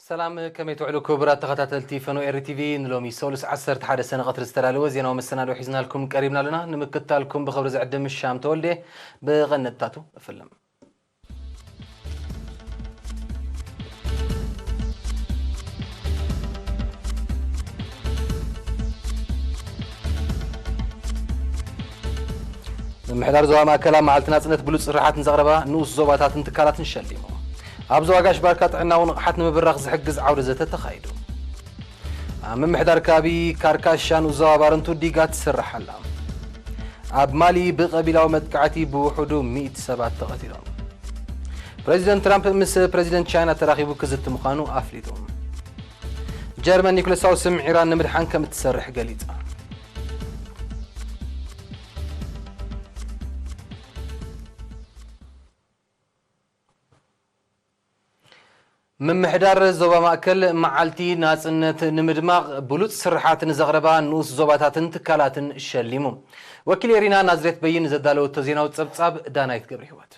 ሰላም፣ ከመይ ትውዕሉ ክቡራት ተኸታተልቲ ፈኖ ኤሪ ቲቪ? ንሎሚ ሰሉስ ዓሰርተ ሓደ ሰነ ቀትሪ ዝተዳለወ ዜናዊ መሰናዶ ሒዝናልኩም ቀሪብና ኣለና። ንምክትታልኩም ብኽብሪ ዝዕድም ሻም ተወልደ። ብቐንድታቱ እፍልም። ምምሕዳር ዞባ ማእከል ኣብ መዓልቲ ናጽነት ብሉጽ ስርሓት ንዘቕረባ ንኡስ ዞባታትን ትካላትን ሸሊሙ። ኣብ ዞባ ጋሽ ባርካ ጥዕናዊ ንቕሓት ንምብራኽ ዝሕግዝ ዓውደ ዘተ ተኻይዱ። ኣብ ምምሕዳር ከባቢ ካርካሻ ንኡስ ዞባ ባረንቱ ዲጋ ትስራሕ ኣላ። ኣብ ማሊ ብቐቢላዊ መጥቃዕቲ ብውሑዱ ሚእቲ ሰባት ተቐቲሎም። ፕረዚደንት ትራምፕ ምስ ፕረዚደንት ቻይና ተራኺቡ ክዝቲ ምዃኑ ኣፍሊጡ። ጀርመን ኒኩለሳዊ ስም ኢራን ንምድሓን ከም እትሰርሕ ገሊጻ። ምምሕዳር ዞባ ማእከል መዓልቲ ናጽነት ንምድማቕ ብሉጽ ስርሓት ንዘቕረባ ንኡስ ዞባታትን ትካላትን ሸሊሙ። ወኪል ኤሪና ናዝሬት በይን ዘዳለወቶ ዜናዊ ጸብጻብ ዳናይት ገብረ ህይወት።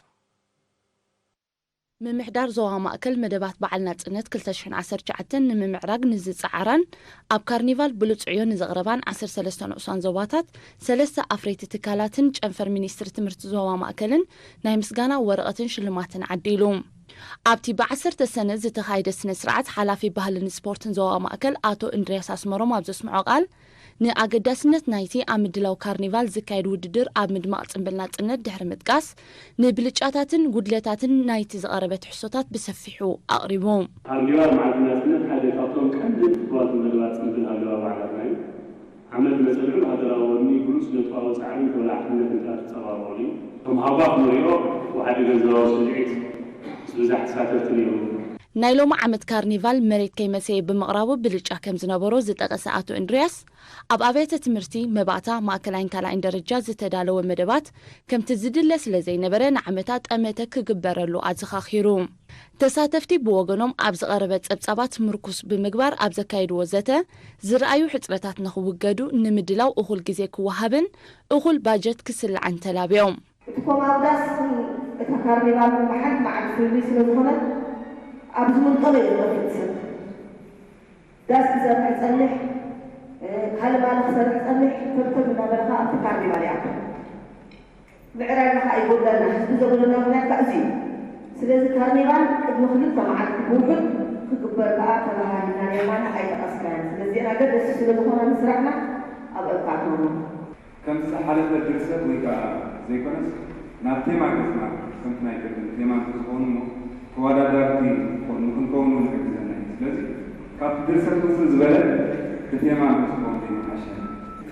ምምሕዳር ዞባ ማእከል መደባት በዓል ናጽነት ክልተ ሽሕን ዓሰርተ ትሽዓተን ንምምዕራግ ንዝጸዓራን ኣብ ካርኒቫል ብሉጽ ዕዮ ንዘቕረባን ዓሰርተ ሰለስተ ንኡሳን ዞባታት ሰለስተ ኣፍረይቲ ትካላትን ጨንፈር ሚኒስትሪ ትምህርቲ ዞባ ማእከልን ናይ ምስጋና ወረቐትን ሽልማትን ዓዲሉ። ኣብቲ ብዓሰርተ ሰነ ዝተኻየደ ስነ ስርዓት ሓላፊ ባህልን ስፖርትን ዞባ ማእከል ኣቶ እንድርያስ ኣስመሮም ኣብ ዘስምዖ ቃል ንኣገዳስነት ናይቲ ኣብ ምድላው ካርኒቫል ዝካየድ ውድድር ኣብ ምድማቕ ጽምብል ናጽነት ድሕሪ ምጥቃስ ንብልጫታትን ጉድለታትን ናይቲ ዝቐረበ ትሕዝቶታት ብሰፊሑ ኣቕሪቡ። ካርኒቫል መዓልቲ ናጽነት ሓደ ካብቶም ቀንዲ ትኹራት መደባት ጽምብል ሃገራዊ በዓላትና እዩ። ዓመት መጸንዑ ሃገራዊ ወኒ ብሉጽ ነጥባዊ ጻዕርን ተበላሕትነትን ካብ ትጸባበቑሉ እዩ። ከም ሃጓፍ ንሪኦ ወሓዲ ገንዘባዊ ስምዒት ምስ ብዛሕ ተሳተፍቲ ነይሩ። ናይ ሎሚ ዓመት ካርኒቫል መሬት ከይመሰየ ብምቕራቡ ብልጫ ከም ዝነበሮ ዝጠቐሰ ኣቶ እንድርያስ፣ ኣብ ኣብያተ ትምህርቲ መባእታ ማእከላይን ካልኣይን ደረጃ ዝተዳለወ መደባት ከምቲ ዝድለ ስለ ዘይነበረ ንዓመታ ጠመተ ክግበረሉ ኣዘኻኺሩ። ተሳተፍቲ ብወገኖም ኣብ ዝቐረበ ጸብጻባት ምርኩስ ብምግባር ኣብ ዘካየድዎ ዘተ ዝረኣዩ ሕጽረታት ንኽውገዱ ንምድላው እኹል ግዜ ክወሃብን እኹል ባጀት ክስላዕን ተላብዮም። እቲ ኮማንዳስ እታ ካርኒቫል መሓት መዓልቲ ፍልልይ ስለ ዝኾነ ኣብ ዝምንጠሎ እዩ ዝጠፍእ ሰብ። ዳስ ክሰርሕ ጸኒሕ፣ ካልእ ማለ ክሰርሕ ጸኒሕ፣ ተብተብ እናበለ ኸዓ ኣብቲ ካርኒቫል ይኣቱ። ምዕራይ ኸዓ ይጎድለና፣ ህዝቢ ዘጉድለና ምኽንያት ከዓ እዚ እዩ። ስለዚ ካርኒቫል ቅድሚ ክልተ መዓልቲ ብውሑድ ክግበር ከዓ ተባሃሂልና ነርና፣ ኣይጠቐስካዮን። ስለዚአን ኣገደስቲ ስለ ዝኾና ንስራሕና ኣብ እካትና። ከምቲ ዝሓለፈ ድርሰት ወይ ከዓ ዘይኮነስ ናብ ቴማ ገጽና፣ ከምቲ ናይ ቅድም ቴማ እንተዝኸውን እሞ ተወዳዳርቲ ንኾን-፣ ንክንከውን እውን ይሕግዘና እዩ። ስለዚ ካብቲ ድርሰት ውፅእ ዝበለ ብቴማ እንተዝኸውን ዘይምሓሸ?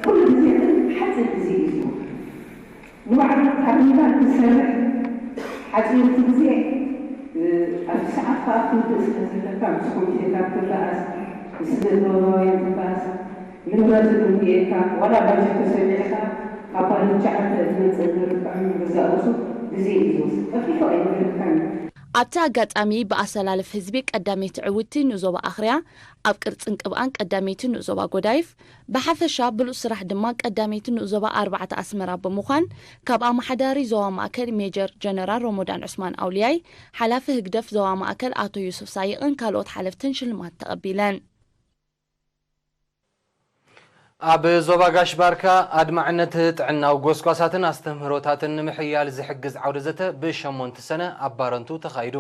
ኩሉ ግዜ ግን ሓፂር ግዜ እዩ ዝወሃብ። ንባዕሉ ካርኒቫል ክሰርሕ ሓፂርቲ ግዜ፣ እ፣ ኣብቲ ሰዓት ከዓ ክትውድእ ስለ ዘለካ ምስ ኮሚቴታት ትበኣስ፣ ምስ ስነ ጥበባውያን ትበኣስ፣ ንብረት እውን እኒኤካ፣ ዋላ ባጀት ተሰሚዕካ ካብ ባጀት ትሽዓተ ትመፅእ እንድሕር ጥዑም ገዛ ርእሱ ግዜ እዩ ዝወስድ። ጠፊሑ ኣይምልከካን እዩ። ኣብቲ ኣጋጣሚ ብኣሰላልፍ ህዝቢ ቀዳመይቲ ዕውትቲ ንኡስ ዞባ ኣኽርያ፣ ኣብ ቅርጽን ቅብኣን ቀዳመይቲ ንኡስ ዞባ ጎዳይፍ፣ ብሓፈሻ ብሉጽ ስራሕ ድማ ቀዳመይቲ ንኡስ ዞባ ኣርባዕተ ኣስመራ ብምዃን ካብ ኣመሓዳሪ ዞባ ማእከል ሜጀር ጀነራል ሮሞዳን ዑስማን ኣውልያይ፣ ሓላፊ ህግደፍ ዞባ ማእከል ኣቶ ዩሱፍ ሳይቕን ካልኦት ሓለፍትን ሽልማት ተቐቢለን። ኣብ ዞባ ጋሽ ባርካ ኣድማዕነት ጥዕናዊ ጎስጓሳትን ኣስተምህሮታትን ንምሕያል ዝሕግዝ ዓውደ ዘተ ብሸሞንተ ሰነ ኣብ ባረንቱ ተኻይዱ።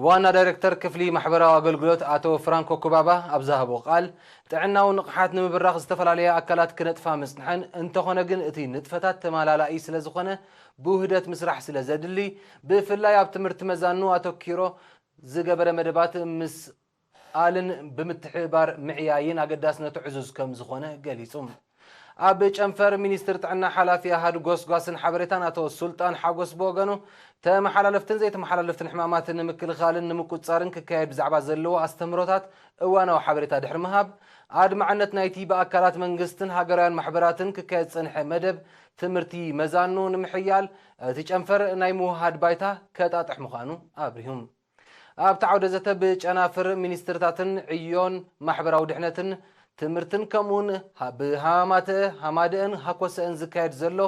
ዋና ዳይሬክተር ክፍሊ ማሕበራዊ ኣገልግሎት ኣቶ ፍራንኮ ኩባባ ኣብ ዝሃቦ ቃል፣ ጥዕናዊ ንቕሓት ንምብራኽ ዝተፈላለያ ኣካላት ክነጥፋ ምጽንሐን፣ እንተኾነ ግን እቲ ንጥፈታት ተመላላኢ ስለ ዝኾነ ብውህደት ምስራሕ ስለ ዘድሊ፣ ብፍላይ ኣብ ትምህርቲ መዛኑ ኣተኪሮ ዝገበረ መደባት ምስ ኣልን ብምትሕብባር ምዕያይን ኣገዳስነቱ ዕዙዝ ከም ዝኾነ ገሊጹ። ኣብ ጨንፈር ሚኒስትር ጥዕና ሓላፊ ኣሃዱ ጎስጓስን ሓበሬታን ኣቶ ሱልጣን ሓጎስ ብወገኑ፣ ተመሓላለፍትን ዘይተመሓላለፍትን ሕማማት ንምክልኻልን ንምቁጽጻርን ክካየድ ብዛዕባ ዘለዎ ኣስተምህሮታት እዋናዊ ሓበሬታ ድሕሪ ምሃብ፣ ኣድማዕነት ናይቲ ብኣካላት መንግስትን ሃገራውያን ማሕበራትን ክካየድ ዝጸንሐ መደብ ትምህርቲ መዛኑ ንምሕያል እቲ ጨንፈር ናይ ምውህሃድ ባይታ ከጣጥሕ ምዃኑ ኣብሪሁ። ኣብቲ ዓውደ ዘተ ብጨናፍር ሚኒስትርታትን ዕዮን ማሕበራዊ ድሕነትን ትምህርትን ከምኡውን ሃ-፣ ብሃማተ ሃማደአን ሃኮሰአን ዝካየድ ዘሎ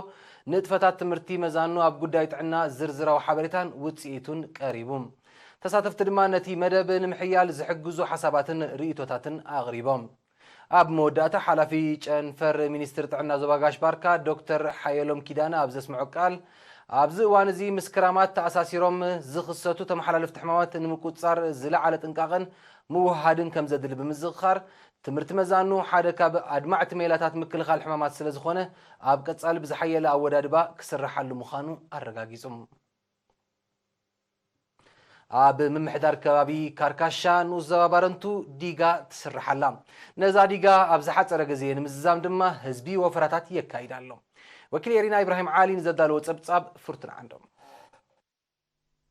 ንጥፈታት ትምህርቲ መዛኑ ኣብ ጉዳይ ጥዕና ዝርዝራዊ ሓበሬታን ውጽኢቱን ቀሪቡ። ተሳተፍቲ ድማ ነቲ መደብ ንምሕያል ዝሕግዙ ሓሳባትን ርእይቶታትን ኣቕሪቦም። ኣብ መወዳእታ ሓላፊ ጨንፈር ሚኒስትሪ ጥዕና ዞባ ጋሽ ባርካ ዶክተር ሓየሎም ኪዳነ ኣብ ዘስምዖ ቃል፣ ኣብዚ እዋን እዚ ምስ ክራማት ተኣሳሲሮም ዝኽሰቱ ተመሓላለፍቲ ሕማማት ንምቁጽጻር ዝለዓለ ጥንቃቐን ምውህሃድን ከም ዘድሊ ብምዝኽኻር፣ ትምህርቲ መዛኑ ሓደ ካብ ኣድማዕቲ ሜላታት ምክልኻል ሕማማት ስለ ዝኾነ፣ ኣብ ቀጻሊ ብዝሓየለ ኣወዳድባ ክስራሓሉ ምዃኑ ኣረጋጊጹ። ኣብ ምምሕዳር ከባቢ ካርካሻ ንኡስ ዞባ ባረንቱ ዲጋ ትስራሕ ኣላ። ነዛ ዲጋ ኣብ ዝሓጸረ ግዜ ንምዝዛም ድማ ህዝቢ ወፈራታት የካይድ ኣሎ። ወኪል ኤሪና ኢብራሂም ዓሊ ንዘዳለዎ ጸብጻብ ፍርቱን ዓንዶም።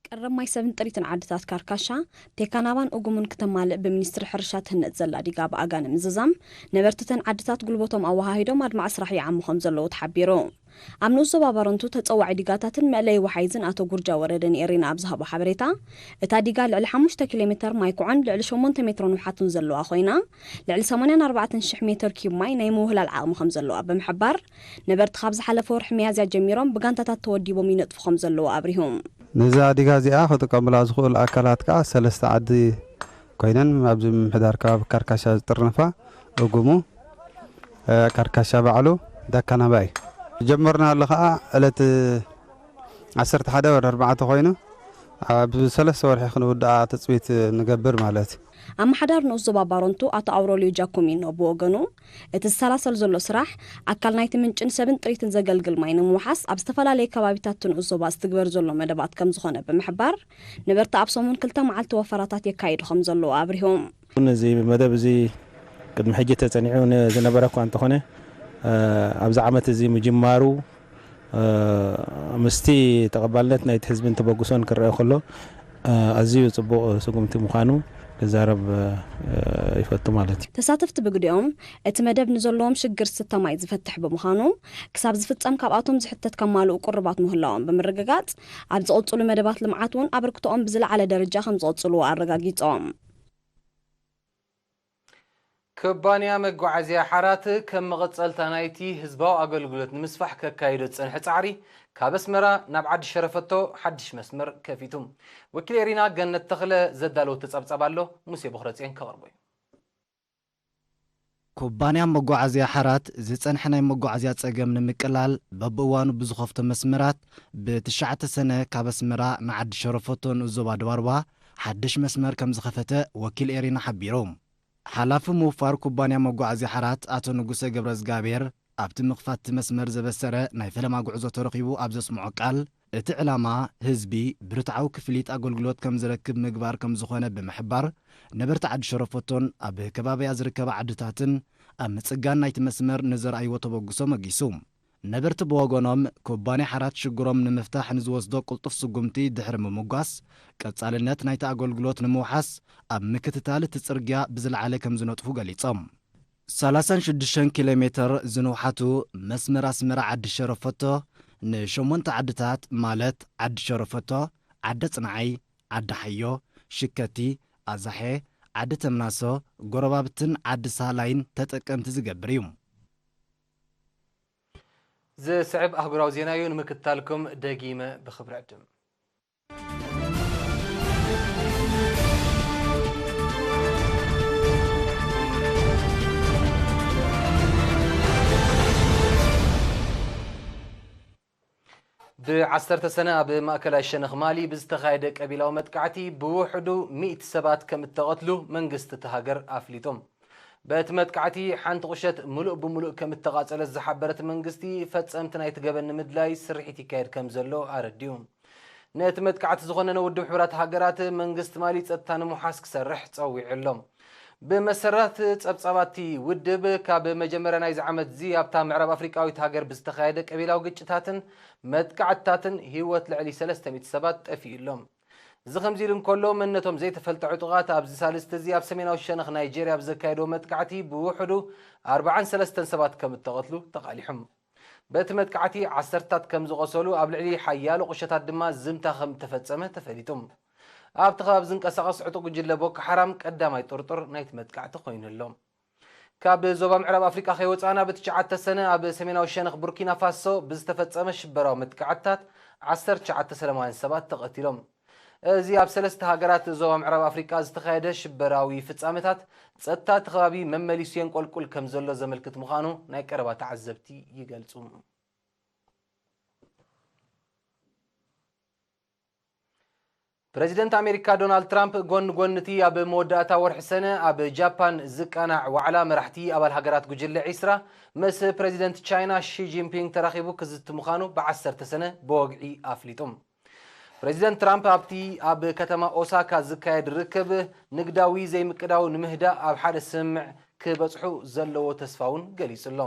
ቀረብ ማይ ሰብን ጥሪትን ዓድታት ካርካሻ፣ ቴካናባን ኡጉሙን ክተማልእ ብሚኒስትሪ ሕርሻ ትህነጽ ዘላ ዲጋ ብኣጋ ንምዝዛም፣ ነበርትተን ዓድታት ጉልበቶም ኣወሃሂዶም ኣድማዕ ስራሕ ይዓሙ ከም ዘለዉ ተሓቢሩ። ኣብ ንኡስ ዞባ ባረንቱ ተጸዋዒ ዲጋታትን መእለዪ ወሓይዝን ኣቶ ጉርጃ ወረደ ንኤሪና ኣብ ዝሃቦ ሓበሬታ፣ እታ ዲጋ ልዕሊ ሓሙሽተ ኪሎ ሜተር ማይ ኩዖን ልዕሊ ሸሞንተ ሜትሮ ንውሓቱን ዘለዋ ኮይና፣ ልዕሊ ሰማንያን ኣርባዕተን ሽሕ ሜተር ኪዩብ ማይ ናይ ምውህላል ዓቕሚ ከም ዘለዋ ብምሕባር፣ ነበርቲ ካብ ዝሓለፈ ወርሒ ሚያዝያ ጀሚሮም ብጋንታታት ተወዲቦም ይነጥፉ ከም ዘለዉ ኣብሪሁ። ነዛ ዲጋ እዚኣ ክጥቀሙላ ዝኽእሉ ኣካላት ከኣ ሰለስተ ዓዲ ኮይነን ኣብዚ ምምሕዳር ከባቢ ካርካሻ ዝጥርንፋ እጉሙ፣ እ፣ ካርካሻ ባዕሉ፣ ዳካናባይ ጀመርናሉ ከኣ ዕለት ዓሰርተ ሓደ ወር ኣርባዕተ ኮይኑ ኣብ ሰለስተ ወርሒ ክንውድኣ ትጽቢት ንገብር ማለት እዩ። ኣመሓዳሪ ንኡስ ዞባ ባረንቱ ኣቶ ኣውረልዮ ጃኮሚኖ ብወገኑ፣ እቲ ዝሰላሰል ዘሎ ስራሕ ኣካል ናይቲ ምንጭን ሰብን ጥሪትን ዘገልግል ማይ ንምውሓስ ኣብ ዝተፈላለዩ ከባቢታት እቲ ንኡስ ዞባ ዝትግበር ዘሎ መደባት ከም ዝኾነ ብምሕባር፣ ነበርቲ ኣብ ሰሙን ክልተ መዓልቲ ወፈራታት የካይዱ ከም ዘለዉ ኣብሪሆም። እዚ መደብ እዚ ቅድሚ ሕጂ ተጸኒዑ ን-፣ ዝነበረ እኳ እንተኾነ፣ እ፣ ኣብዚ ዓመት እዚ ምጅማሩ፣ እ፣ ምስቲ ተቐባልነት ናይቲ ህዝብን ተበግሶን ክረአ ከሎ፣ እ፣ ኣዝዩ ጽቡቕ ስጉምቲ ምዃኑ ክዛረብ፣ እ፣ ይፈቱ ማለት እዩ። ተሳተፍቲ ብግዲኦም፣ እቲ መደብ ንዘለዎም ሽግር ዝስተ ማይ ዝፈትሕ ብምዃኑ፣ ክሳብ ዝፍጸም ካብኣቶም ዝሕተት ከማልኡ ቁርባት ምህላዎም ብምርግጋጽ፣ ኣብ ዝቕጽሉ መደባት ልምዓት እውን ኣበርክቶኦም ብዝለዓለ ደረጃ ከም ዝቕጽልዎ ኣረጋጊጾም። ኩባንያ መጓዓዝያ ሓራት ከም መቐጸልታ ናይቲ ህዝባዊ ኣገልግሎት ንምስፋሕ ከካይዶ ዝጸንሐ ጻዕሪ፣ ካብ ኣስመራ ናብ ዓዲ ሸረፈቶ ሓድሽ መስመር ከፊቱ። ወኪል ኤሪና ገነት ተኽለ ዘዳለወቶ ጸብጻብ ኣሎ፣ ሙሴ ቦኽረጽዮን ከቕርቦ እዩ። ኩባንያ መጓዓዝያ ሓራት ዝጸንሐ ናይ መጓዓዝያ ጸገም ንምቅላል በብእዋኑ ብዝኸፍቶ መስመራት ብትሽዓተ ሰነ ካብ ኣስመራ ንዓዲ ሸረፈቶ ንኡስ ዞባ ድባርባ ሓድሽ መስመር ከም ዝኸፈተ ወኪል ኤሪና ሓቢሩ። ሓላፊ ምውፋር ኩባንያ መጓዓዝያ ሓራት ኣቶ ንጉሰ ገብረዝጋቤር ኣብቲ ምኽፋት እቲ መስመር ዘበሰረ ናይ ፈለማ ጉዕዞ ተረኺቡ ኣብ ዘስምዖ ቃል፣ እቲ ዕላማ ህዝቢ ብርትዓዊ ክፍሊት ኣገልግሎት ከም ዝረክብ ምግባር ከም ዝኾነ ብምሕባር፣ ነበርቲ ዓዲ ሸረፈቶን ኣብ ከባቢያ ዝርከባ ዓድታትን ኣብ ምጽጋን ናይቲ መስመር ንዘርኣይዎ ተበግሶ መጊሱ። ነበርቲ ብወገኖም፣ ኩባንያ ሓራት ሽግሮም ንምፍታሕ ንዝወስዶ ቅልጡፍ ስጉምቲ ድሕሪ ምምጓስ፣ ቀጻልነት ናይቲ ኣገልግሎት ንምውሓስ ኣብ ምክትታል እቲ ጽርግያ ብዝለዓለ ከም ዝነጥፉ ገሊጾም። ሰላሳን ሽዱሽተን ኪሎ ሜተር ዝንውሓቱ መስመር ኣስመራ ዓዲ ሸረፈቶ ንሸሞንተ ዓድታት ማለት ዓዲ ሸረፈቶ፣ ዓዲ ጽንዓይ፣ ዓዲ ሓዮ፣ ሽከቲ፣ ኣዛሐ፣ ዓዲ ተምናሶ፣ ጎረባብትን ዓዲ ሳህላይን ተጠቀምቲ ዝገብር እዩ። ዝስዕብ ኣህጉራዊ ዜና እዩ። ንምክትታልኩም ደጊመ ብኽብሪ ዕድም። ብዓሰርተ ሰነ ኣብ ማእከላይ ሸነኽ ማሊ ብዝተኻየደ ቀቢላዊ መጥቃዕቲ ብውሕዱ ሚእቲ ሰባት ከም እተቐትሉ መንግስቲ እቲ ሃገር ኣፍሊጡ። በቲ መጥቃዕቲ ሓንቲ ቁሸት ምሉእ ብምሉእ ከም እተቓጸለት ዝሓበረ እቲ መንግስቲ፣ ፈጸምቲ ናይቲ ገበን ንምድላይ ስርሒት ይካየድ ከም ዘሎ ኣረዲኡ። ነቲ መጥቃዕቲ ዝኾነነ ውድብ ሕቡራት ሃገራት መንግስቲ ማሊ ጸጥታ ንምውሓስ ክሰርሕ ጸዊዑ ኣሎ። ብመሰረት ጸብጻባት እቲ ውድብ፣ ካብ መጀመርያ ናይዚ ዓመት እዚ ኣብታ ምዕራብ ኣፍሪቃዊት ሃገር ብዝተኻየደ ቀቢላዊ ግጭታትን መጥቃዕትታትን ህይወት ልዕሊ ሰለስተ ሚእቲ ሰባት ጠፊኡ ኣሎ። እዚ ከምዚ ኢሉ እንከሎ፣ መንነቶም ዘይተፈልጠ ዕጡቓት ኣብዚ ሳልስቲ እዚ ኣብ ሰሜናዊ ሸነኽ ናይጄርያ ኣብ ዘካየድዎ መጥቃዕቲ ብውሕዱ ኣርባዓን ሰለስተን ሰባት ከም እተቐትሉ ተቓሊሖም። በቲ መጥቃዕቲ ዓሰርታት ከም ዝቖሰሉ፣ ኣብ ልዕሊ ሓያሎ ቁሸታት ድማ ዝምታ ከም እተፈጸመ ተፈሊጡ። ኣብቲ ከባቢ ዝንቀሳቐስ ዕጡቕ ጉጅለ ቦኮ ሓራም ቀዳማይ ጥርጡር ናይቲ መጥቃዕቲ ኮይኑ ኣሎ። ካብ ዞባ ምዕራብ ኣፍሪቃ ከይወጻእና፣ ብትሽዓተ ሰነ ኣብ ሰሜናዊ ሸነኽ ቡርኪና ፋሶ ብዝተፈጸመ ሽበራዊ መጥቃዕትታት ዓሰርተ ትሽዓተ ሰላማውያን ሰባት ተቐቲሎም። እዚ ኣብ ሰለስተ ሃገራት ዞባ ምዕራብ ኣፍሪቃ ዝተኻየደ ሽበራዊ ፍጻመታት፣ ጸጥታ እቲ ከባቢ መመሊሱ የንቆልቁል ከም ዘሎ ዘመልክት ምዃኑ ናይ ቀረባ ተዓዘብቲ ይገልጹ። ፕረዚደንት ኣሜሪካ ዶናልድ ትራምፕ፣ ጎኒ ጎኒ እቲ ኣብ መወዳእታ ወርሒ ሰነ ኣብ ጃፓን ዝቃናዕ ዋዕላ መራሕቲ ኣባል ሃገራት ጉጅለ ዒስራ፣ ምስ ፕረዚደንት ቻይና ሺ ጂንፒንግ ተራኺቡ ክዝቲ ምዃኑ ብዓሰርተ ሰነ ብወግዒ ኣፍሊጡ። ፕረዚደንት ትራምፕ ኣብቲ ኣብ ከተማ ኦሳካ ዝካየድ ርክብ፣ ንግዳዊ ዘይምቅዳው ንምህዳእ ኣብ ሓደ ስምምዕ ክበጽሑ ዘለዎ ተስፋ እውን ገሊጹ ኣሎ።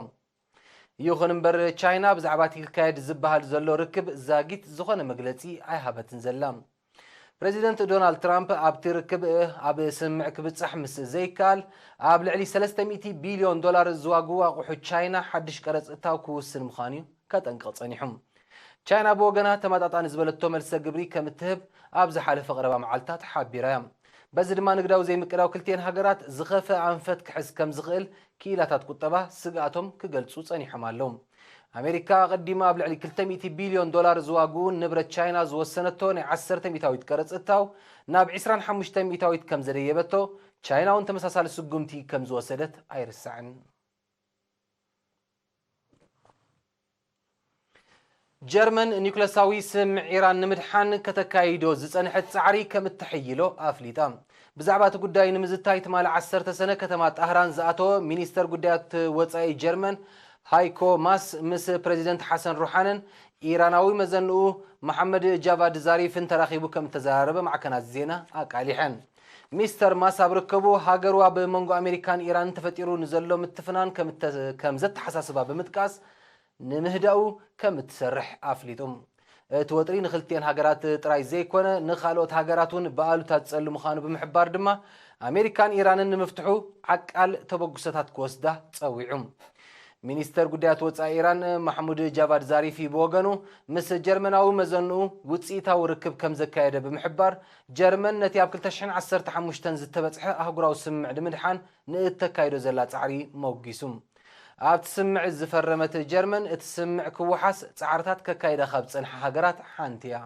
ይኹን እምበር፣ ቻይና ብዛዕባ እቲ ክካየድ ዝበሃል ዘሎ ርክብ ዛጊት ዝኾነ መግለጺ ኣይሃበትን ዘላ። ፕረዚደንት ዶናልድ ትራምፕ ኣብቲ ርክብ ኣብ ስምምዕ ክብጻሕ ምስ ዘይከኣል፣ ኣብ ልዕሊ ሰለስተ ሚእቲ ቢልዮን ዶላር ዝዋግኡ ኣቑሑ ቻይና ሓድሽ ቀረጽ እታው ክውስን ምዃኑ እዩ ከጠንቅቕ ጸኒሑ። ቻይና ብወገና ተመጣጣኒ ዝበለቶ መልሰ ግብሪ ከም እትህብ ኣብ ዝሓለፈ ቀረባ መዓልታት ሓቢራ እያ። በዚ ድማ ንግዳዊ ዘይምቅዳው ክልቲኤን ሃገራት ዝኸፍአ ኣንፈት ክሕዝ ከም ዝኽእል ክኢላታት ቁጠባ ስግኣቶም ክገልጹ ጸኒሖም ኣለዉ። ኣሜሪካ ኣቐዲማ ኣብ ልዕሊ ክልተ ሚእቲ ቢልዮን ዶላር ዝዋግኡ ንብረት ቻይና ዝወሰነቶ ናይ ዓሰርተ ሚእታዊት ቀረጽ እታው ናብ ዕስራን ሓሙሽተ ሚእታዊት ከም ዘደየበቶ፣ ቻይና እውን ተመሳሳሊ ስጉምቲ ከም ዝወሰደት ኣይርሳዕን። ጀርመን ኒኩለሳዊ ስምምዕ ኢራን ንምድሓን ከተካይዶ ዝጸንሐት ጻዕሪ ከም እትሕይሎ ኣፍሊጣ። ብዛዕባ እቲ ጉዳይ ንምዝታይ ትማሊ ዓሰርተ ሰነ ከተማ ጣህራን ዝኣተወ ሚኒስተር ጉዳያት ወጻኢ ጀርመን ሃይኮ ማስ ምስ ፕረዚደንት ሓሰን ሩሓንን ኢራናዊ መዘንኡ መሓመድ ጃቫድ ዛሪፍን ተራኺቡ ከም እተዘራረበ ማዕከናት ዜና ኣቃሊሐን። ሚስተር ማስ ኣብ ርከቡ፣ ሃገሩ ኣብ መንጎ ኣሜሪካን ኢራንን ተፈጢሩ ንዘሎ ምትፍናን ከም እተ-፣ ከም ዘተሓሳስባ ብምጥቃስ፣ ንምህዳኡ ከም እትሰርሕ ኣፍሊጡ። እቲ ወጥሪ ንክልቲኤን ሃገራት ጥራይ ዘይኮነ፣ ንኻልኦት ሃገራት እውን ብኣሉታ ዝጸሉ ምዃኑ ብምሕባር ድማ፣ ኣሜሪካን ኢራንን ንምፍትሑ ዓቃል ተበግሶታት ክወስዳ ጸዊዑ። ሚኒስተር ጉዳያት ወጻኢ ኢራን ማሕሙድ ጃቫድ ዛሪፊ ብወገኑ፣ ምስ ጀርመናዊ መዘንኡ ውጽኢታዊ ርክብ ከም ዘካየደ ብምሕባር፣ ጀርመን ነቲ ኣብ ክልተ ሽሕን ዓሰርተ ሓሙሽተን ዝተበጽሐ ኣህጉራዊ ስምምዕ ንምድሓን ንእተካይዶ ዘላ ጻዕሪ ሞጒሱ። ኣብቲ ስምምዕ ዝፈረመት ጀርመን፣ እቲ ስምምዕ ክወሓስ ጻዕርታት ከካይዳ ካብ ዝጸንሓ ሃገራት ሓንቲ እያ።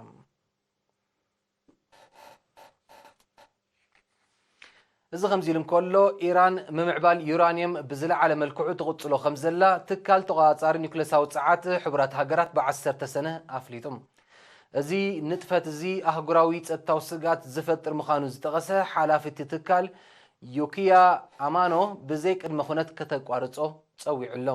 እዚ ከምዚ ኢሉ እንከሎ፣ ኢራን ምምዕባል ዩራንየም ብዝለዓለ መልክዑ ትቕጽሎ ከም ዘላ ትካል ተቖጻጻሪ ኒውክለሳዊ ጸዓት ሕቡራት ሃገራት ብዓሰርተ ሰነ ኣፍሊጡ። እዚ ንጥፈት እዚ ኣህጉራዊ ጸጥታዊ ስግኣት ዝፈጥር ምዃኑ ዝጠቐሰ ሓላፊ እቲ ትካል፣ ዩኪያ ኣማኖ፣ ብዘይ ቅድመ ኩነት ከተቋርጾ ጸዊዑ ኣሎ።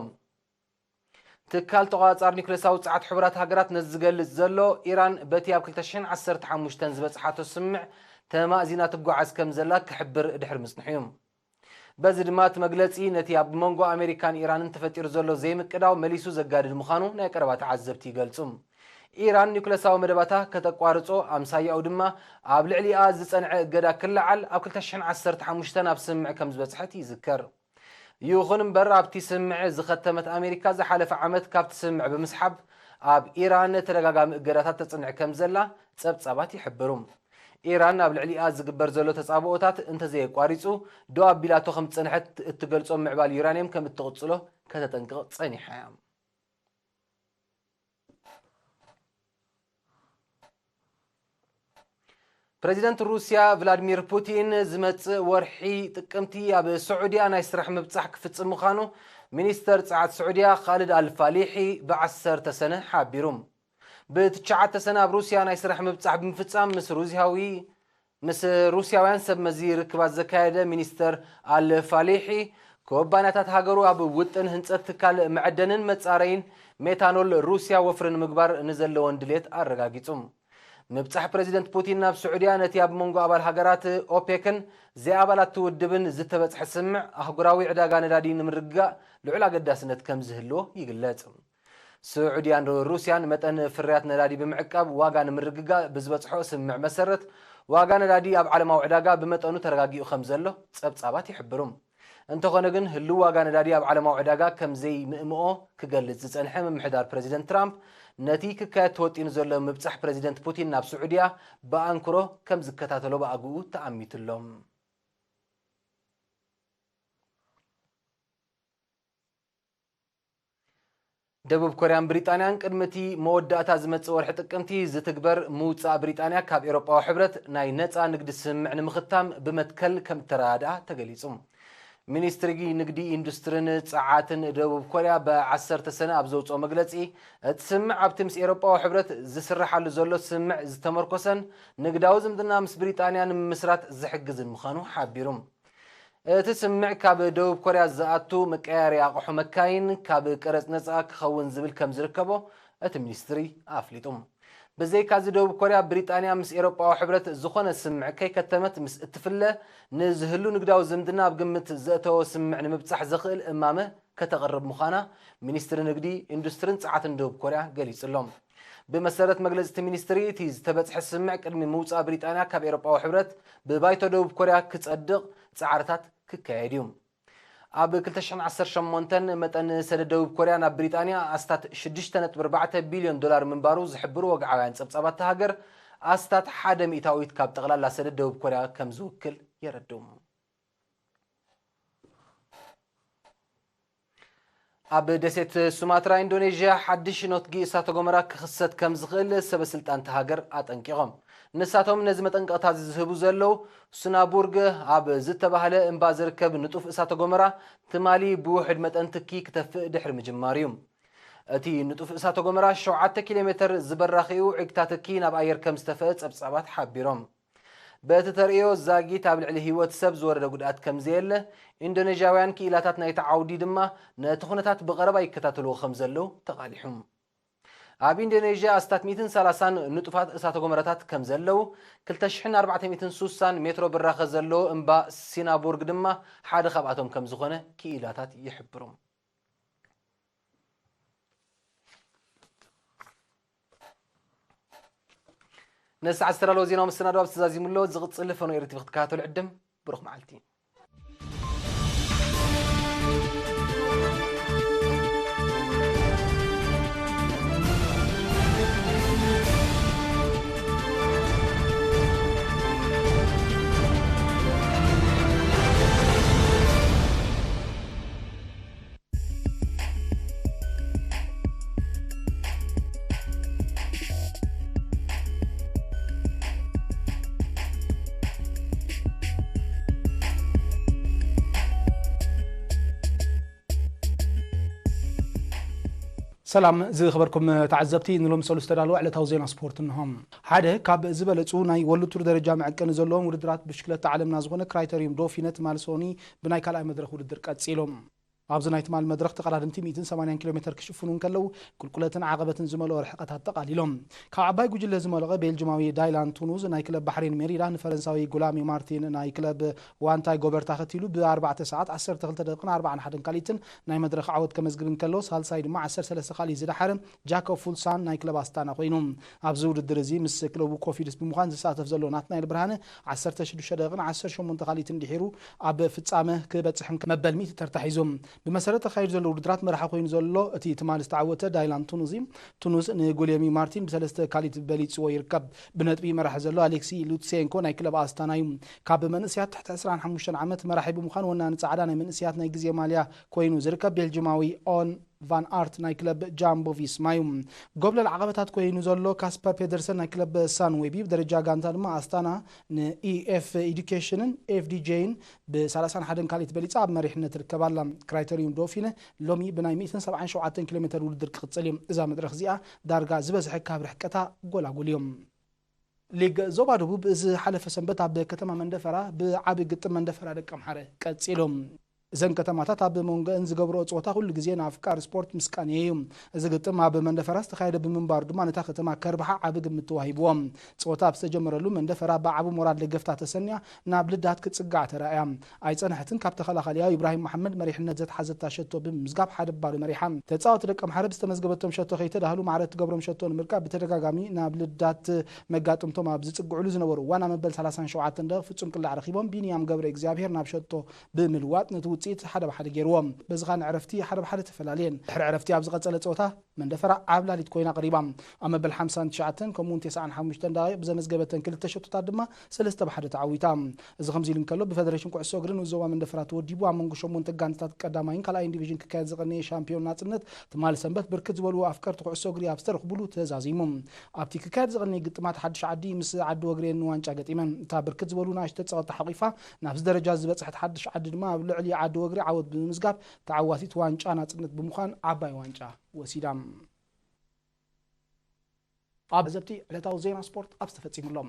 ትካል ተቖጻጻሪ ኒውክለሳዊ ጸዓት ሕቡራት ሃገራት ነዚ ዝገልጽ ዘሎ፣ ኢራን በቲ ኣብ ክልተ ሽሕን ዓሰርተ ሓሙሽተን ዝበጽሓቶ ስምምዕ ተማእዚና ትጓዓዝ ከም ዘላ ክሕብር ድሕሪ ምጽንሑ እዩ። በዚ ድማ እቲ መግለጺ ነቲ ኣብ መንጎ ኣሜሪካን ኢራንን ተፈጢሩ ዘሎ ዘይምቅዳው መሊሱ ዘጋድድ ምዃኑ ናይ ቀረባ ተዓዘብቲ ይገልጹ። ኢራን ኒውክለሳዊ መደባታ ከተቋርጾ፣ ኣምሳያኡ ድማ ኣብ ልዕሊኣ ዝጸንዐ እገዳ ክለዓል ኣብ ክልተ ሽሕን ዓሰርተ ሓሙሽተን ኣብ ስምምዕ ከም ዝበጽሐት ይዝከር። ይኹን እምበር፣ ኣብቲ ስምምዕ ዝኸተመት ኣሜሪካ ዝሓለፈ ዓመት ካብቲ ስምምዕ ብምስሓብ ኣብ ኢራን ተደጋጋሚ እገዳታት ተጽንዕ ከም ዘላ ጸብጻባት ይሕብሩ። ኢራን ኣብ ልዕሊኣ ዝግበር ዘሎ ተጻብኦታት እንተዘየቋሪጹ፣ ደው ኣቢላቶ ከም ዝጸንሐት እትገልጾ ምዕባል ዩራንየም ከም እትቕጽሎ ከተጠንቅቕ ጸኒሓ እያ። ፕረዚደንት ሩስያ ቭላድሚር ፑቲን ዝመጽእ ወርሒ ጥቅምቲ ኣብ ስዑድያ ናይ ስራሕ ምብጻሕ ክፍጽም ምዃኑ ሚኒስተር ጸዓት ስዑድያ ኻልድ ኣልፋሊሒ ብዓሰርተ ሰነ ሓቢሩ። ብትሽዓተ ሰነ ኣብ ሩስያ ናይ ስራሕ ምብጻሕ ብምፍጻም ምስ ሩስያዊ፣ ምስ ሩስያውያን ሰብ መዚ ርክባት ዘካየደ ሚኒስተር ኣልፋሊሒ፣ ኩባንያታት ሃገሩ ኣብ ውጥን ህንጸት ትካል መዐደንን መጻረይን ሜታኖል ሩስያ ወፍሪ ንምግባር ንዘለወን ድሌት ኣረጋጊጹ። ምብጻሕ ፕረዚደንት ፑቲን ናብ ስዑድያ ነቲ ኣብ መንጎ ኣባል ሃገራት ኦፔክን ዘይኣባላት እቲ ውድብን ዝተበጽሐ ስምምዕ ኣህጉራዊ ዕዳጋ ነዳዲ ንምርግጋእ ልዑል ኣገዳስነት ከም ዝህልዎ ይግለጽ። ስዑድያን ሩስያን መጠን ፍርያት ነዳዲ ብምዕቃብ ዋጋ ንምርግጋእ ብዝበጽሖ ስምምዕ መሰረት፣ ዋጋ ነዳዲ ኣብ ዓለማዊ ዕዳጋ ብመጠኑ ተረጋጊኡ ከም ዘሎ ጸብጻባት ይሕብሩ። እንተኾነ ግን፣ ህሉው ዋጋ ነዳዲ ኣብ ዓለማዊ ዕዳጋ ከም ዘይምእምኦ ክገልጽ ዝጸንሐ ምምሕዳር ፕረዚደንት ትራምፕ፣ ነቲ ክካየድ ተወጢኑ ዘሎ ምብጻሕ ፕረዚደንት ፑቲን ናብ ስዑድያ ብኣንክሮ ከም ዝከታተሎ ብኣግኡ ተኣሚቱ ኣሎ። ደቡብ ኮርያን ብሪጣንያን ቅድሚ እቲ መወዳእታ ዝመጽእ ወርሒ ጥቅምቲ ዝትግበር ምውጻእ ብሪጣንያ ካብ ኤውሮጳዊ ሕብረት ናይ ነጻ ንግዲ ስምምዕ ንምኽታም ብመትከል ከም እተረዳድኣ ተገሊጹ። ሚኒስትሪ ንግዲ፣ ኢንዱስትርን ጸዓትን ደቡብ ኮርያ ብዓሰርተ ሰነ ኣብ ዘውጽኦ መግለጺ፣ እቲ ስምምዕ ኣብቲ ምስ ኤውሮጳዊ ሕብረት ዝስረሓሉ ዘሎ ስምምዕ ዝተመርኮሰን ንግዳዊ ዝምድና ምስ ብሪጣንያ ንምምስራት ዝሕግዝን ምዃኑ ሓቢሩ። እቲ ስምምዕ ካብ ደቡብ ኮርያ ዝኣቱ መቀያየሪ ኣቕሑ መካይን ካብ ቀረጽ ነጻ ክኸውን ዝብል ከም ዝርከቦ እቲ ሚኒስትሪ ኣፍሊጡ። ብዘይካዚ ደቡብ ኮርያ ብሪጣንያ ምስ ኤውሮጳዊ ሕብረት ዝኾነ ስምምዕ ከይከተመት ምስ እትፍለ ንዝህሉ ንግዳዊ ዝምድና ኣብ ግምት ዘእተወ ስምምዕ ንምብጻሕ ዘኽእል እማመ ከተቕርብ ምዃና ሚኒስትሪ ንግዲ፣ ኢንዱስትርን ጸዓትን ደቡብ ኮርያ ገሊጹ ኣሎ። ብመሰረት መግለጺ እቲ ሚኒስትሪ፣ እቲ ዝተበጽሐ ስምምዕ ቅድሚ ምውጻእ ብሪጣንያ ካብ ኤውሮጳዊ ሕብረት ብባይቶ ደቡብ ኮርያ ክጸድቕ ጻዕርታት ክካየድ እዩ። ኣብ ክልተ ሽሕን ዓሰርተ ሸሞንተን መጠን ሰደድ ደቡብ ኮርያ ናብ ብሪጣንያ ኣስታት ሽዱሽተ ነጥቢ ኣርባዕተ ቢልዮን ዶላር ምንባሩ ዝሕብሩ ወግዓውያን ጸብጻባት እታ ሃገር፣ ኣስታት ሓደ ሚእታዊት ካብ ጠቕላላ ሰደድ ደቡብ ኮርያ ከም ዝውክል የረድኡ። ኣብ ደሴት ሱማትራ ኢንዶኔዥያ ሓድሽ ኖትጊ እሳተ ጎመራ ክኽሰት ከም ዝኽእል ሰበ ስልጣን እታ ሃገር ኣጠንቂቖም። ንሳቶም ነዚ መጠንቀቕታ ዝህቡ ዘለዉ፣ ሱናቡርግ ኣብ ዝተባህለ እምባ ዝርከብ ንጡፍ እሳተ ጎመራ ትማሊ ብውሑድ መጠን ትኪ ክተፍእ ድሕሪ ምጅማሩ እዩ። እቲ ንጡፍ እሳተ ጎመራ ሸውዓተ ኪሎ ሜተር ዝበራኺኡ ዕግታ ትኪ ናብ ኣየር ከም ዝተፈአ ጸብጻባት ሓቢሮም። በቲ ተርእዮ ዛጊት ኣብ ልዕሊ ህይወት ሰብ ዝወረደ ጉድኣት ከም ዘየለ፣ ኢንዶኔዥያውያን ክኢላታት ናይቲ ዓውዲ ድማ ነቲ ኩነታት ብቐረባ ይከታተልዎ ከም ዘለዉ ተቓሊሑ። ኣብ ኢንዶኔዥያ ኣስታት ሚእትን ሰላሳን ንጡፋት እሳተ ጎመራታት ከም ዘለዉ፣ ክልተ ሽሕን ኣርባዕተ ሚእትን ሱሳን ሜትሮ ብራኸ ዘለዎ እምባ ሲናቡርግ ድማ ሓደ ካብኣቶም ከም ዝኾነ ክኢላታት ይሕብሩ። ንሰዓት ዝተዳለወ ዜናዊ መሰናዶ ኣብዚ ተዛዚሙ ኣሎ። ዝቕጽል ፈኖ ኤሪ ቲቪ ክትከታተሉ ዕድም። ብሩኽ መዓልቲ። ሰላም ዝኸበርኩም ተዓዘብቲ፣ ንሎም ሰሉስ ዝተዳለወ ዕለታዊ ዜና ስፖርት እንሆ። ሓደ ካብ ዝበለጹ ናይ ወርልድ ቱር ደረጃ መዐቀኒ ዘለዎም ውድድራት ብሽክለታ ዓለምና ዝኾነ ክራይተሪዩም ዶፊነ ትማል ሶኒ ብናይ ካልኣይ መድረኽ ውድድር ቀጺሉ። ኣብዚ ናይ ትማል መድረኽ ተቐዳደምቲ ሚእትን ሰማንያን ኪሎ ሜተር ክሽፍኑ እንከለዉ፣ ቁልቁለትን ዓቐበትን ዝመልኦ ርሕቀታት ጠቓሊሎም። ካብ ዓባይ ጉጅለ ዝመለቐ ቤልጅማዊ ዳይላን ቱኑዝ ናይ ክለብ ባሕሬን ሜሪዳ ንፈረንሳዊ ጉላሚ ማርቲን ናይ ክለብ ዋንታይ ጎበርታ ከቲሉ ብኣርባዕተ ሰዓት ዓሰርተ ክልተ ደቂቕን ኣርባዓን ሓደን ካልኢትን ናይ መድረኽ ዓወት ከመዝግብ እንከሎ፣ ሳልሳይ ድማ ዓሰርተ ሰለስተ ካልኢት ዝደሓረ ጃኮብ ፉልሳን ናይ ክለብ ኣስታና ኮይኑ። ኣብዚ ውድድር እዚ ምስ ክለቡ ኮፊድስ ብምዃን ዝሳተፍ ዘሎ ናትናኤል ብርሃነ ዓሰርተ ሽዱሽተ ደቂቕን ዓሰርተ ሸሞንተ ካልኢትን ድሒሩ ኣብ ፍጻመ ክበጽሕን መበል ሚእቲ ተርታ ሒዙ። ብመሰረት ተኻይዱ ዘሎ ውድድራት መራሒ ኮይኑ ዘሎ እቲ ትማሊ ዝተዓወተ ዳይላን ቱኑዚ፣ ቱኑዝ ንጉልየሚ ማርቲን ብሰለስተ ካልኢት በሊጽዎ ይርከብ። ብነጥቢ መራሒ ዘሎ ኣሌክሲ ሉትሴንኮ ናይ ክለብ ኣስታና እዩ። ካብ መንእሰያት ትሕቲ ዕስራን ሓሙሽተን ዓመት መራሒ ብምዃን ወናኒ ጻዕዳ ናይ መንእሰያት ናይ ግዜ ማልያ ኮይኑ ዝርከብ ቤልጅማዊ ኦን ቫን ኣርት ናይ ክለብ ጃምቦ ቪስማ እዩ። ጎብለል ዓቐበታት ኮይኑ ዘሎ ካስፐር ፔደርሰን ናይ ክለብ ሳን ዌቢ ብደረጃ ጋንታ ድማ ኣስታና ንኢኤፍ ኤዱኬሽንን ኤፍዲጄን ብሰላሳን ሓደን ካልኢት በሊጻ ኣብ መሪሕነት ትርከብ ኣላ። ክራይተሪዩም ዶፊነ ሎሚ ብናይ ሚእትን ሰብዓን ሸውዓተን ኪሎ ሜተር ውድድር ክቕጽል እዩ። እዛ መድረኽ እዚኣ ዳርጋ ዝበዝሐ ካብ ርሕቀታ ጎላጉል እዩ። ሊግ ዞባ ደቡብ እዚ ሓለፈ ሰንበት ኣብ ከተማ መንደፈራ ብዓቢ ግጥም መንደፈራ ደቀምሓረ ቀጺሉ። እዘን ከተማታት ኣብ መንጎአን ዝገብርኦ ጸወታ ኩሉ ግዜ ንኣፍቃሪ ስፖርት ምስቃንየ እዩ። እዚ ግጥም ኣብ መንደፈራ ዝተኻየደ ብምንባሩ ድማ ነታ ከተማ ከርብሓ ዓቢ ግምት ተዋሂብዎ። ጸወታ ኣብ ዝተጀመረሉ መንደፈራ ብዓቢ ሞራል ደገፍታ ተሰንያ ናብ ልዳት ክትጽጋዕ ተራእያ። ኣይጸንሐትን ካብ ተኸላኻሊኣ ኢብራሂም መሓመድ መሪሕነት ዘትሓዘታ ሸቶ ብምምዝጋብ ሓደ ባዶ መሪሓ። ተጻወቲ ደቀምሓረ ብዝተመዝገበቶም ሸቶ ከይተዳህሉ ማዕረ እትገብሮም ሸቶ ንምርካብ ብተደጋጋሚ ናብ ልዳት መጋጥምቶም ኣብ ዝጽግዕሉ ዝነበሩ እዋን ኣብ መበል ሰላሳን ሸውዓተን ደቂቕ ፍጹም ቅላዕ ረኺቦም ቢንያም ገብረ እግዚኣብሔር ናብ ሸቶ ብምልዋጥ ነቲ ውጽኢት ሓደ ብሓደ ገይርዎ። በዚ ኸኣ ንዕረፍቲ ሓደ ብሓደ ተፈላልየን። ድሕሪ ዕረፍቲ ኣብ ዝቐጸለ ጸወታ መንደፈራ ዓብላሊት ኮይና ቀሪባ። ኣብ መበል ሓምሳን ትሽዓተን ከምኡውን ተስዓን ሓሙሽተን ደቂቕ ብዘመዝገበተን ክልተ ሸቶታት ድማ ሰለስተ ብሓደ ተዓዊታ። እዚ ከምዚ ኢሉ እንከሎ፣ ብፈደሬሽን ኩዕሶ እግሪ ንኡስ ዞባ መንደፈራ ተወዲቡ ኣብ መንጎ ሸሞንተ ጋንታታት ቀዳማይን ካልኣይን ዲቪዥን ክካየድ ዝቐነየ ሻምፒዮን ናጽነት ትማሊ ሰንበት ብርክት ዝበሉ ኣፍቀርቲ ኩዕሶ እግሪ ኣብ ዝተረኽቡሉ ተዛዚሙ። ኣብቲ ክካየድ ዝቐነየ ግጥማት ሓድሽ ዓዲ ምስ ዓዲ ወግሬ ንዋንጫ ገጢመን። እታ ብርክት ዝበሉ ንኣሽቱ ተጻወትቲ ሓቒፋ ናብዚ ደረጃ ዝበጽሐት ሓድሽ ዓዲ ድማ ኣብ ልዕሊ ዓዲ ወግሬ ዓወት ብምምዝጋብ ተዓዋቲት ዋንጫ ናጽነት ብምዃን ዓባይ ዋንጫ ወሲዳ። ኣብ ዘብቲ ዕለታዊ ዜና ስፖርት ኣብ ዝተፈጺሙ ኣሎ።